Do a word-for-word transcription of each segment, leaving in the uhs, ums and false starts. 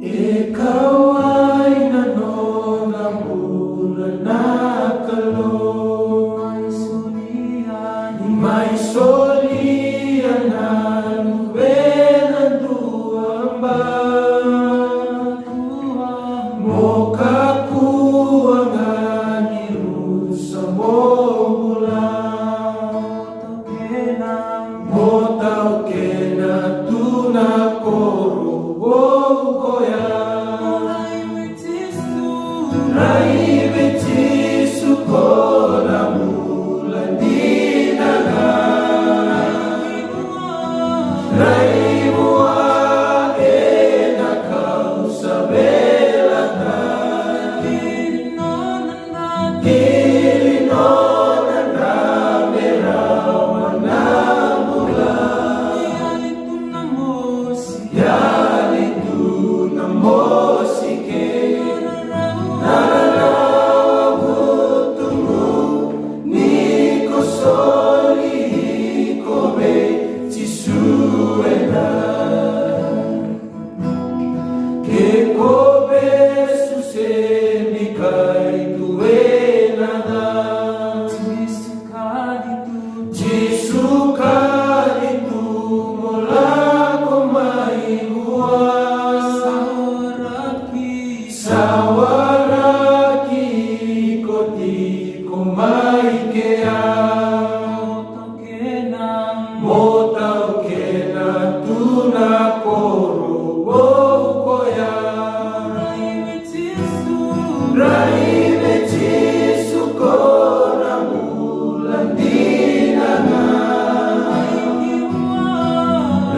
E kauwai na nona bula na Kalou. Ni mai solia na luvena duabau. Mo kakua ga ni rusa mo bula. Mo taukena tu na koro vou koya. Rai vei Jisu ko na bula dina ga. Rai vua ena kau sa velata. Kiri nona dra me rawa na bula. Yali tu na mosi kei na rarawa vutugu. Ni ko soli iko vei Jisu eda. Ke ko vesu se ni kai tu ena ca. Jisu kali tu. Jisu kali tu mo lako mai vua. Sawaraki. Sawaraki iko tiko mai kea. Mo taukena tu na koro vou koya. Rai vei Jisu ko na bula dina ga.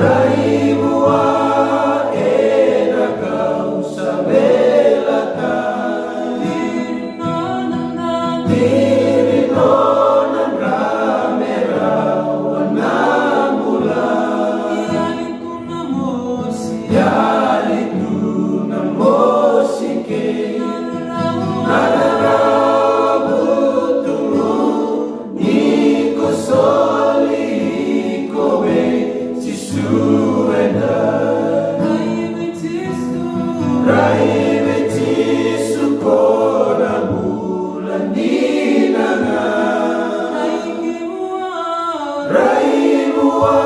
Rai vua ena kau sa velata. Kiri nona dra me rawa na bula. Yali tu na mosi kei na rarawa vutugu. Ni ko soli iko vei Jisu eda. Rai vei Jisu ko na bula dina ga. Rai vua